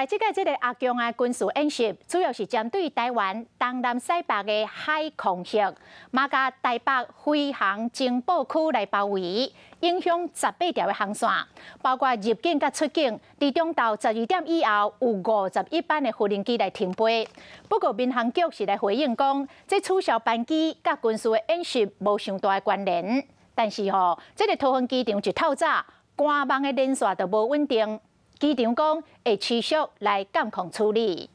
來，這個這个阿共的軍事演習，主要是針對台灣東南西北的海空域，嘛共台北飛航情報區來包圍，影響18條的航線，包括入境佮出境。佇中晝12點以後，有51班的無人機來停飛。不過民航局是來回應講，這取消班機佮軍事的演習無傷大的關聯。但是吼，這个桃園機場一透早，官網的連線就無穩定。機場講會持續來監控處理。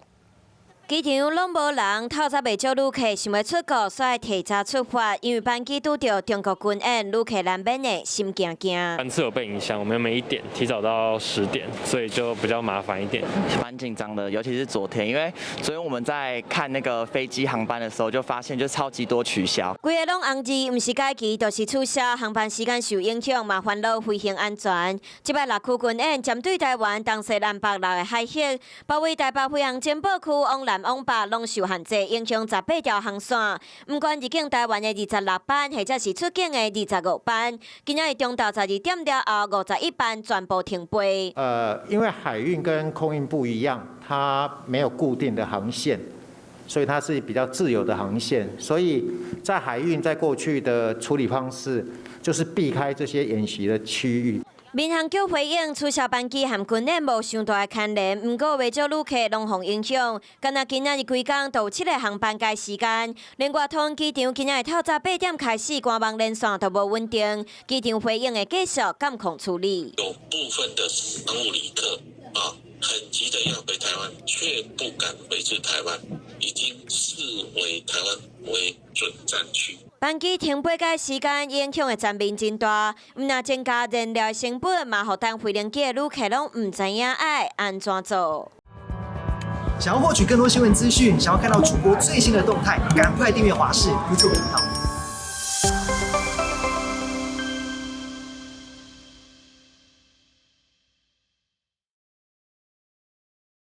機場攏無人，透早袂少旅客想欲出國，煞愛提早出發，因為班機拄著中國軍演，旅客難免會心驚驚。班次有被影響，我們原本1點提早到10點，所以就比較麻煩一點。蠻緊張的，尤其是昨天，因為昨天我們在看那個飛機航班的時候，就發現就超級多取消。規个攏紅字，毋是改期，就是取消，航班時間受影響，嘛煩惱飛行安全。這擺陸區軍演針對台灣東西南北六个海域，包圍台北飛航情報區往南往北攏受限制，影響18條航線。毋管入境台灣的26班，或者是出境的25班，今仔日中晝12點了後，51班全部停飛。因為海運跟空運不一樣，它沒有固定的航線，所以它是比較自由的航線。所以在海運在過去的處理方式，就是避開這些演習的區域。民航局回應取消班機和軍演無傷大的牽連，毋過袂少旅客攏予影響。敢若今仔日規工都有七個航班改時間，另外桃園機場今仔日透早8點開始，官網連線都無穩定，機場回應會繼續監控處理。有部分的商務旅客啊，很急的要回台灣，卻不敢回至台灣，已經視為台灣為準戰區。班機停飛改時間影響的層面真大，毋但增加燃料成本，嘛予等飛行機的旅客攏毋知影愛按怎做。想要獲取更多新聞資訊，想要看到主播最新的動態，趕快訂閱華視 YouTube 頻道。